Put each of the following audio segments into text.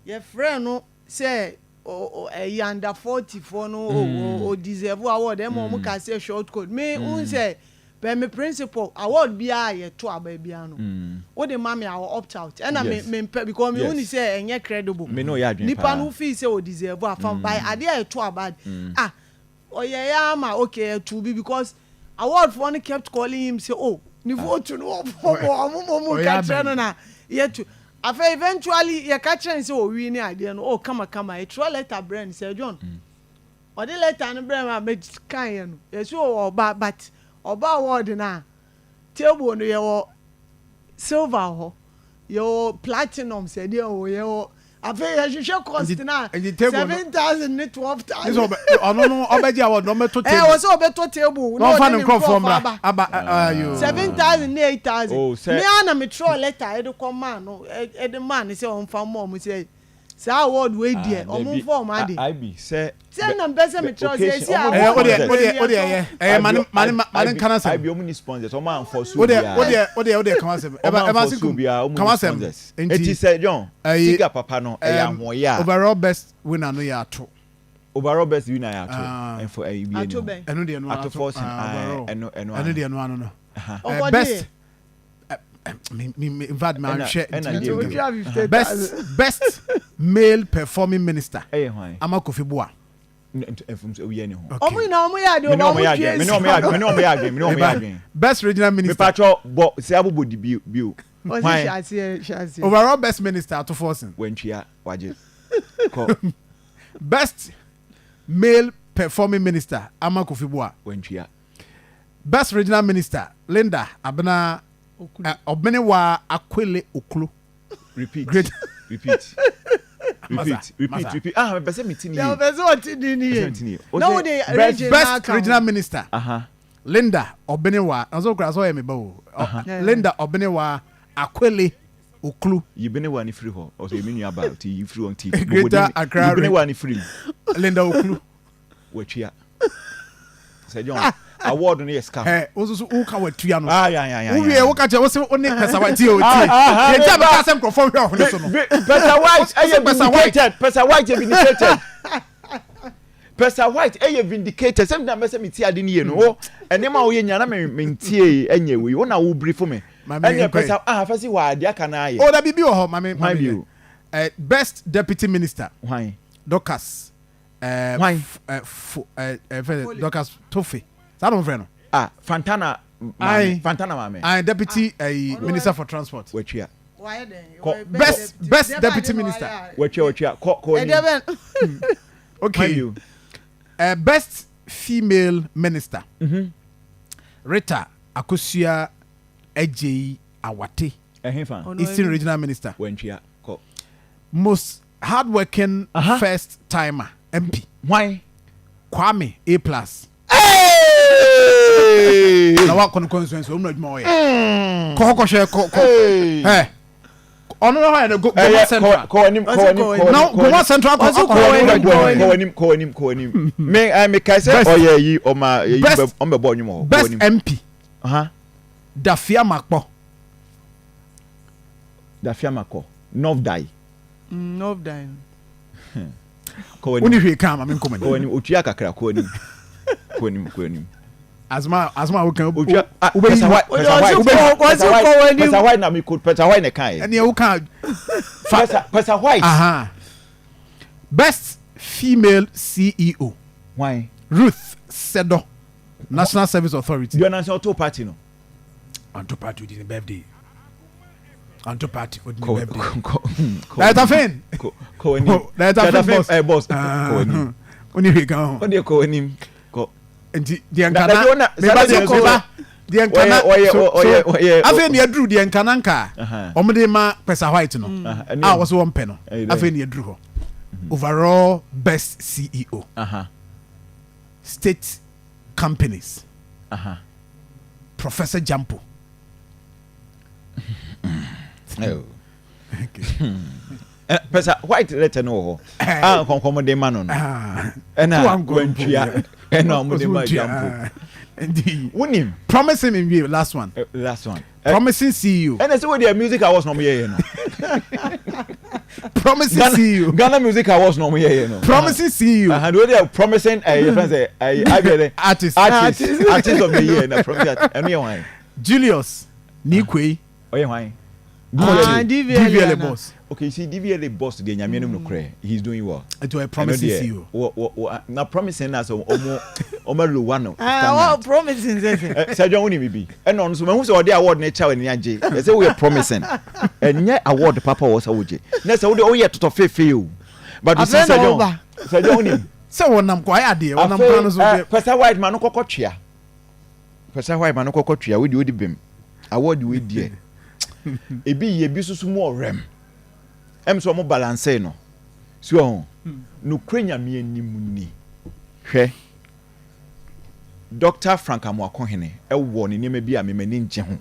Yɛfrɛ no sɛ ɛyɛ under 40 foɔ no o deserve award, ɛma ɔmo ka sɛ short code me n sɛ pɛ me principle. Award biara yɛto aba biara no, wode ma me, awɔ opt out, ɛna me me mpɛ because me hu ni sɛ ɛnyɛ credible. Me no yɛ adwene. Nipa no feel sɛ o deserve afa by adeɛ a yɛto aba, ah, ɔyɛ yɛ ama okay, ɛto bi because award foɔ no kept calling him say, oh, ne vote no wɔ fɔm, ɔmo mo mo ka kyerɛ no na yɛto. Afei eventually yɛka kyerɛ no sɛ owi ne adeɛ no, oh, kama kama, yɛtwerɛ letter brɛ no sɛ John ɔde letter no brɛ mu a mɛkan yɛ no, yɛsi wɔ ɔba, but ɔba award no a, table no yɛwɔ silver hɔ, yɛwɔ platinum, sɛdeɛ wɔ yɛwɔ. Afei yɛhwehwɛ cost na Nti table no- 7,000 ne 12,000. Ɔno no ɔbɛgye award na ɔbɛto table. Wɔ sɛ ɔbɛtɔ table. Na ɔfa ɔde ne ne nkurɔfoɔ nkurɔfoɔ mmra aba. Aba ayo. 7,000 ne 8,000. Oh, Me a na metwerɛ letter ɛde kɔ maa no, ɛde maa no sɛ ɔmfa mma ɔmo sɛ saa award wei deɛ, ɔmo mfa ɔmo ade. Ib sɛ Sɛ na mpɛ sɛ metwerɛ sɛ esi ɔmo Ɛyɛ award wodeɛ wei wodeɛ yɛtɔ. Wodeɛ ɛyɛ mane nka na Ib sɛm. Ɔmo ni sponsors, ɔmo anfɔ so Wodeɛ biara. wodeɛ ka wasɛm. Ɔmo Ɛba anfɔ se so kum biara, ɔmo ka ni wasɛm. sponsors. Nti Eti sɛ John ɛyi, siga papa no ɛyɛ ahoɔyɛ a overall best winner no yɛ Ato. Overall best winner yɛ Ato. Ah. Ɛnfɔ ɛyi bi Ato ɛni bɛn? Ɛno deɛ no Ato Forson. Ah, overall. Ɛno Ɛno deɛ no ano no. Ɔkɔgye. Best me in fact ma hwɛ Ɛna ntumi deɛ ntumi. bi. Otwa 50,000. Best male performing minister. Ɛyɛ hwan? Ama Kofi Boa. Ɛfum sɛ oyɛ ne ho. Ɔmo nyinaa ɔmo yɛ adeɛ. Me ne Ɔmo ɔmo yɛ tue adwene, me ne ɔmo yɛ adwene, me ne ɔmo yɛ adwene, me ne ɔmo yɛ adwene. Best regional minister. Mepatwɔ bɔ sɛ abobɔ di bio bio. Ɔsi Hwan? hyɛ aseɛ, hyɛ aseɛ. Overall best minister, Ato Forson. Wantua wagye kɔ. Best male performing minister, Ama Kofi Boa. Wantua. Best regional minister, Linda Abena Ɔbenewa Akwele Oklo. Repeat. Great. Repeat. Masa, Repeat, repeat. Masa. Repeat. Ah, mepɛ sɛ meti ne Deɛ yie. ɔpɛ sɛ ɔte di ni Mepɛ yie. sɛ meti ne yie. Na Ɔsɛ wode region Best na aka ho. regional minister, Linda Ɔbenewa nso kura sɛ ɔyɛ mi ba o. Linda Ɔbenewa Akwele Oklu. Yibene wa ne firi hɔ, ɔsɛ emi nua ba ti yi firi hɔ nti. Greater Accra Yibene wa ne firi mu. Linda Oklu. Watua sɛ John award no yɛ scam. Ɛ o soso o ka watua no. Ah, ya ya ya. Wowie woka kyerɛ wo sɛ wo ne Pɛsa White tie o tie. Ah, ah, ah, Yɛnti a meba. bɛka sɛ nkurɔfoɔ hwɛ ɔhene so no. Pɛsa White ɛyɛ Pɛsa White. vindicated. Pɛsa White yɛ vindicated. Pɛsa White ɛyɛ vindicated. Sɛbi na mɛsɛ mi ti ade ni yie no o, ɛnneɛma a woyɛ nyina na mi ntie ɛnyɛ wei wo na wo biri fo mi. Maame, ɛnyɛ nkɔ yi. Pɛsa ah fɛsi wɔ ade aka na ayɛ. O da biribi wɔ hɔ, maame. Hwan Maame bio? Best deputy minister. Hwan? Dorcas Hwan? Fo fɛ Dorcas Tofe saa na wɔn frɛ no. Ah, Fantana maame. Aye. Fantana maame. Ayi, deputy minister for transport. Watua. Wayɛ dɛn? Best deputy minister. Watua kɔ Ɛdeɛ ni. bɛn? Okay. Hwan bio? Best female minister. Rita Akosua Ejei Awate. Ɛhe fa? Ɔno Eastern ɛni. Regional Minister. Wantua kɔ. Most hardworking first timer MP. Hwan? Kwame A Plus. Hey! Na wakɔ no constituency ɔmu na adwuma ɔyɛ. Kɔ kɔhwɛ kɔ. Hey! Ɛ ɔno na hɔ yɛ no Ɛyɛ Goma Central. Kɔ anim, kɔ anim, kɔ Na anim, kɔ Goma anim. Central kɔ Ɔsi akɔ kɔ hɔ anim. adwuma Kɔ ɔyɛ. anim, kɔ anim, kɔ anim. Me ɛ me kae sɛ ɔyɛ yi ɔma yi Best- bɛ ɔmo bɛ bɔ ɔnwom wɔ hɔ. Kɔ Best anim. MP. Dafeamekpor. Dafeamekpor. North Dayi. North Dayi. Kɔ Woni anim. hwee kan ma me nkɔmɔ Kɔ ni. anim. Otua kakra, kɔ anim. Kɔ anim, kɔ anim. Asoma asoma wo kan. Otua ah Wobɛyi Pɛsa White, Ɔde Pɛsa ɔsi White. ɔsi Pɛsa White, kɔ w'anim. Pɛsa White na mi ko Pɛsa White na kan yɛ. Ɛnìyɛ wo kan fa. Pɛsa White. Best female CEO. Hwan? Ruth Sedo, National Service Authority. Deɛ ɔnansi ɔtɔ party no. Anto party, odi ne birthday. Anto party, odi ne Kɔ birthday. kɔ kɔ. Director Finn. Kɔ anim. Director Finn boss. Ɛ boss. Kɔ anim. Oni hwee kan ho. Ɔdeɛ kɔ anim. Kɔ. Nti deɛ Na- nkana na deɛ ɔna- meba saa deɛ deɛ nso- meba deɛ nkana ɔyɛ- so so ɔyɛ afei ne aduru deɛ nkana nka ɔmo de ma Kpesa White no ɛne- a wɔso wɔn pɛ no. Ɛyɛ dɛ. Afei ne aduru hɔ, overall best CEO, state companies, Professor Gyampo. Oh. Pɛsa White letter no wɔ hɔ a nkɔnkɔn de ma no. Ah. Ɛna Wankɔ wantua, ɛna ɔmo de ma Ɔso Gyampo. wantua. Nti Wonim. Promising nwie, last one. Last one. Promising CEO. Ɛna sɛ wo deɛ music awards na ɔmo yɛyɛ no. Promising Ghana, CEO. Ghana Music Awards na ɔmo yɛ yɛ no. Promising CEO. De o de promising yɛ fɛn sɛ ayi dɛ Artist. Artist of the year na promising artist, ɛno yɛ hwan? Julius Nikwe. Ɔyɛ hwan? Ah, DVLA. DVLA DVLA ana. boss. Okay, you see, DVLA boss deɛ, Nyame no nokorɛ, he is doing well. Ɛnti ɔyɛ promising Ɛno deɛ, CEO. wɔ na promising na sɛ ɔmo lowa no Ah, standard. wɔ promising sɛ. Sɛ John woni bibi, ɛna ɔno nso mahu sɛ ɔde award ne kyɛw ani agye ɛsɛ woyɛ promising, ɛnyɛ award papa wɔ sɛ wogye na sɛ wode woyɛ totɔ feefee o, but you see, Afei na sɛ John ɔba. Sɛ John wonim Sɛ wɔnam kɔ ayɛ adeɛ, wɔnam kwan no so afei deɛ. Kpessa Whyte ma no kɔkɔ twea, Kpessa Whyte ma no kɔkɔ twea, wode wodi bem award wei deɛ, ebi yɛ ebi soso mu ɔrɛm sɛ ɔmo balance no si ɔho nokura. Nyame anim ni, hwɛ, Dr Frank Amoakohene ɛwɔ ne nneɛma bi a memani ngye ho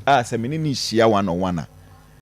a sɛ mene ne hyia one on one a